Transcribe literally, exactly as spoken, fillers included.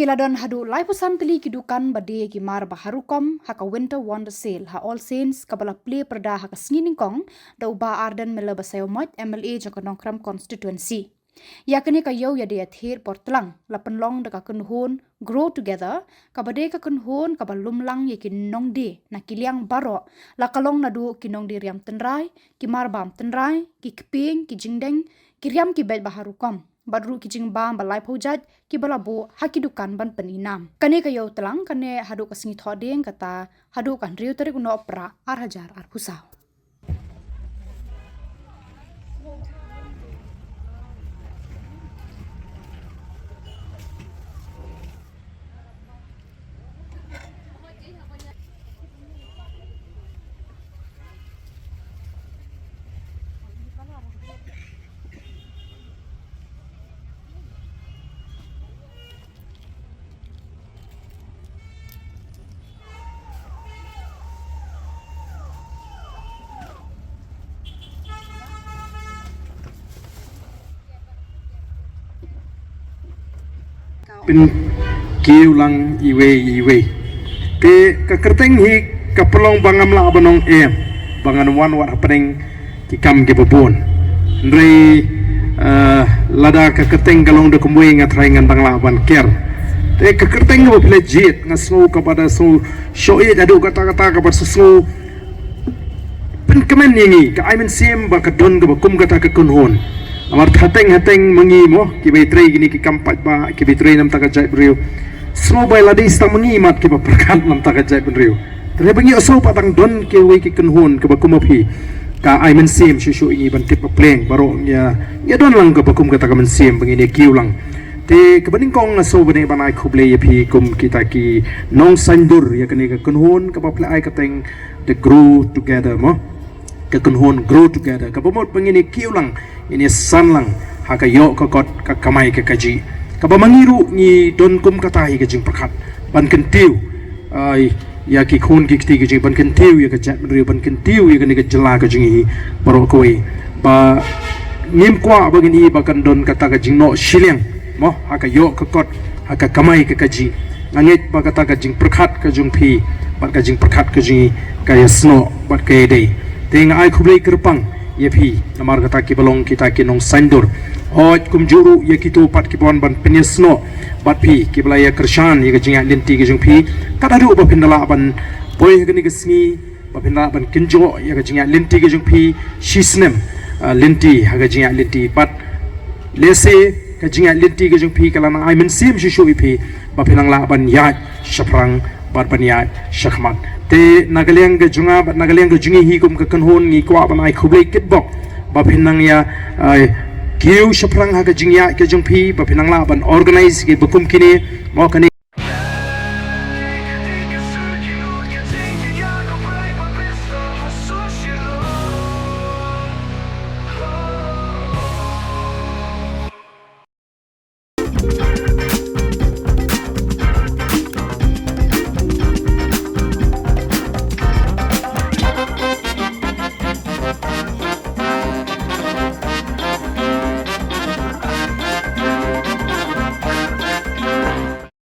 La don haduh laiphew san tylli ki dukan ba die ki mar ba ha rukom ha ka Winter Wonder Sale ha All Saints, kaba la plie pyrda ha ka sngi nyngkong da u Bah Ardent Miller Basaiawmoit, M L A jong ka Nongkrem Constituency. Ïa kane ka ïew ïadie ïathied por tlang la pynlong da ka kynhun Grow Together, kaba dei ka kynhun kaba lumlang ïa ki nongdie na ki liang baroh, la ka long naduh ki nongdie riam tynrai, ki mar bam tynrai, ki kpieng, ki jingdeng, ki riam ki beit ba ha rukom, bad ruh ki jingbam ba laiphew jait kiba la buh ha ki dukan ban pyni nam. Kane ka ïew tlang ka neh haduh ka sngi Thohdieng, kata haduh ka hynriew tarik u Nohprah ar hajar arphew saw. Pynkiew lang iwei iwei. Te ka kyrteng hi ka pynlong ba ngam lah ban ong em, ba ngan wan wad hapdeng ki kam kiba bun. Hynrei, eh, lada ka kyrteng ka long da kumwei nga trai ngan dang lah ban ker. Te ka kyrteng kaba phi la jied nga sngew kaba da sngew shoh ïa haduh katta katta kaba sngew pynkmen ïa ngi, ka ai mynsiem ba ka don kaba kum kata ka kynhun. Namar hateng hateng ma ngi mo, kiba trei kine ki kam paidbah, kiba trei namar ka jaitbynriew, sngew ba la dei sa ma ngi mat kiba pyrkhat namar ka jaitbynriew. Te ba ngi sngew ba dang don kiwei ki kynhun kiba kum ma phi, ka ai mynsiem shuh shuh ïa ngi ban tip ba pleng baroh ngi ïa, ngi ïa don lang kaba kum kata ka mynsiem ba ngin ïa kiew lang. Te kaba nyngkong nga sngew ba dei ban ai khublei ïa phi kum kita ki nongsaindur ïa kane ka kynhun kaba phi la ai kyrteng The Grow Together mo. Ka kynhun Grow Together kaba mut ba ngin ïa kiew lang, ngin ïa san lang ha ka ïoh ka kot, ka kamai ka kajih. Kaba ma ngi ruh ngi don kum kata hi ka jingpyrkhat ban kyntiew, ai, ïa ki khun ki kti ki jong ngi, ban kyntiew ïa ka jaitbynriew, ban kyntiew ïa kane ka jylla ka jong ngi baroh kawei. Ba ngim kwah ba ngin ïohi ba kan don kata ka jingnoh shiliang mo ha ka ïoh ka kot, ha ka kamai ka kajih. Nga ngeit ba kata ka jingpyrkhat ka jong phi bad ka jingpyrkhat ka jong ngi ka ïasnoh bad ka ïadei. Te nga ai khublei kyrpang ïa phi namar kata kiba long kita ki nongsaindur. Hooid kumjuh ruh ïa kito pat kiba wan ban pynïasnoh bad phi, kiba la ïakyrshan ïa ka jingïaid lynti ka jong phi. Kat haduh ba phin da lah ban poi ha kane ka sngi ba phin lah ban kynjoh ïa ka jingïaid lynti ka jong phi shisnem, ah, lynti ha ka jingïaid lynti bad lehse ka jingïaid lynti ka jong phi ka la nang ai mynsiem shuh shuh ïa phi ba phin nang lah ban ïaid shaphrang bad ban ïaid shakhmat. Te na ka liang ka jong nga bad na ka liang ka jong ngi hi kum ka kynhun ngi kwah ban ai khublei kitbok ba phin nang ïa, ah, kiew shaphrang ha ka jingïaid ka jong phi, ba phin nang lah ban organise kiba kum kine mo. Kane